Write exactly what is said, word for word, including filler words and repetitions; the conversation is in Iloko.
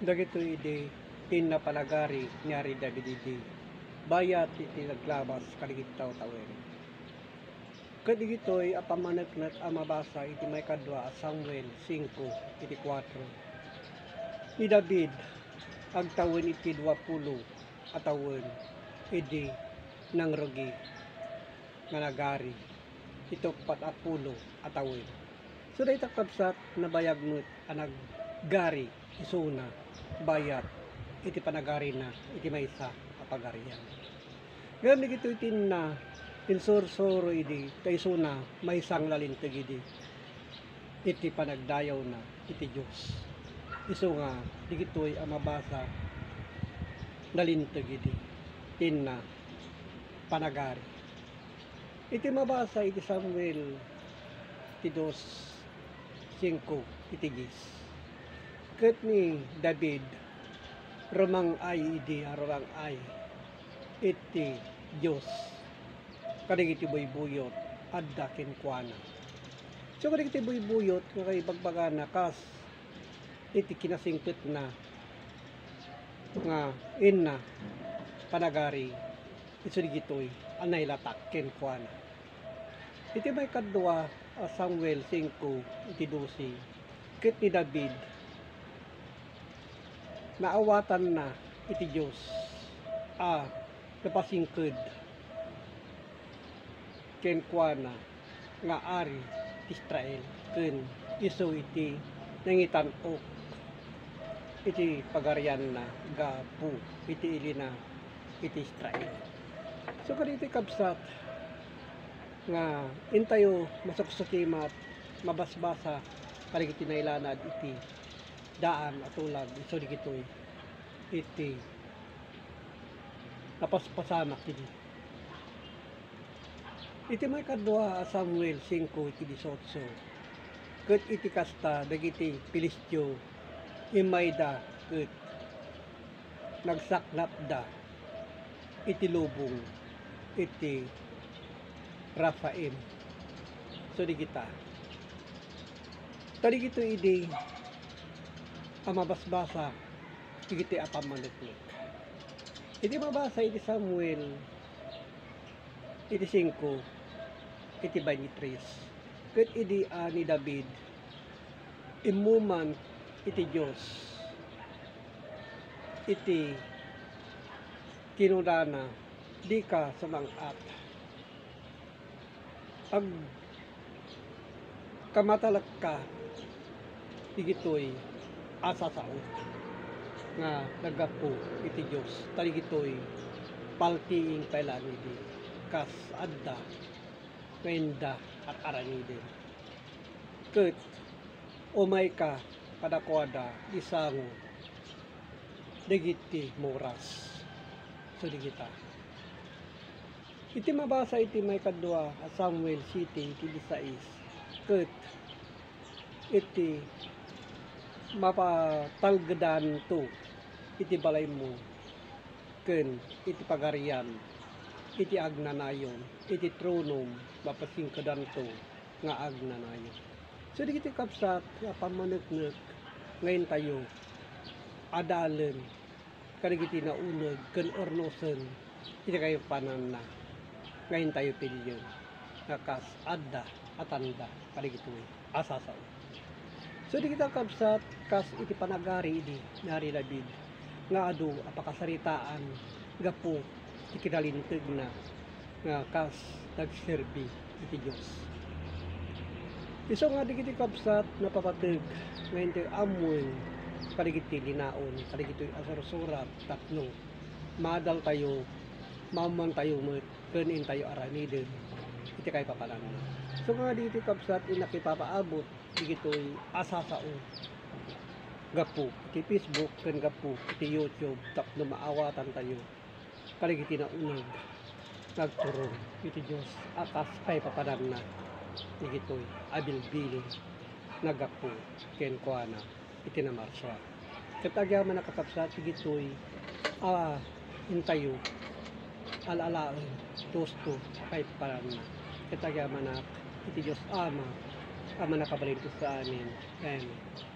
Dagitoy idi ti inna panagari ni Ari David idi bayat iti naglabas kadagiti tawen. Ket digitoy a pammaneknek a mabasa iti maikadua a Samuel singko iti kuatro. Ni David agtawen iti duapulo a tawen idi nangrugi nga nagari iti uppat a pulo a tawen. So, dayta, kabsat, nabayag met a naggari isuna bayat iti panagarina iti maysa a pagarian. Ngem dagitoy ti inna, insursuro idi ta isuna maysa nga nalinteg idi iti panagdayawna iti Dios. Isu nga dagitoy a mabasa nalinteg idi ti inna panagari. Iti mabasa iti Samuel ti dos singko iti dies. Ket ni David rumang-ay idi a rumang-ay iti Dios kadagiti buybuyot adda kenkuana. So, kadagiti buybuyot nga kaibagbagana kas iti kinasingpetna nga inna panagari, isu dagitoy a nailatak kenkuana. Iti maikadua a Samuel singko iti dose, ket ni David, naawatanna iti Dios a napasingked kenkuana nga ari ti Israel, ken isu iti nangitan-ok iti pagarianna gapu iti ilina iti Israel. So, kadagiti, kabsat, nga intayo masuksukimat, mabasbasa kadagiti nailanad iti daan a tulag, isu dagitoy iti napaspasamak idi. Iti maikadua a Samuel singko iti dies-otso, ket iti kasta, dagiti Filistio immayda ket nagsaknapda iti lubong iti Rafaim. So, dagita. Ta dagitoy idi a mabasbasa dagitoy a pammaneknek. Iti mabasa iti Samuel iti singko, iti baintitres, ket idi a ni David immuman iti Dios, iti kinunana, "Dika sumang-at. Agkamatalekka dagitoy a sasao nga naggapu iti Dios, ta dagitoy paltiing pay laeng idi kas adda nga inda ar-aramiden. Ket umayka kadakuada isango dagiti muras." So, dagita. Iti mabasa iti maikadua a Samuel siete iti disais, ket iti mapatalgedanto iti balaymo ken iti pagariam, iti agnanayon, iti tronom, mapasingkedanto nga agnanayon. So, dagiti, kabsat, nga pammaneknek nga intayo adalen kadagiti nauneg ken urnosen iti kaipapananna nga intayo pilien nga kas adda a tanda kadagitoy a sasao. So, dagita, kabsat, kas iti panagari idi ni Ari David nga adu a pakasaritaan gapu ti kinalintegna nga kas nagserbi iti Dios. Isu nga dagiti, kabsat, napapateg nga intoy ammoen kadagiti linaon kadagitoy a sursurat tapno maadaltayo, maammoantayo met ken intayo aramiden iti kaipapananna. Isu nga dagiti, kabsat, innak ipapaabot dagitoy a sasao gapu iti Facebook ken gapu iti YouTube tapno maawatantayo kadagiti nauneg nga agturong iti Dios a kas kaipapananna dagitoy a bilbilin nga gapu kenkuana iti namarsua. Ket agyamanak, kakabsat, dagitoy a intayo al-alaen, tusto a kaipapananna. Ket agyamanak iti Dios Ama a mannakabalin iti amin. Amen.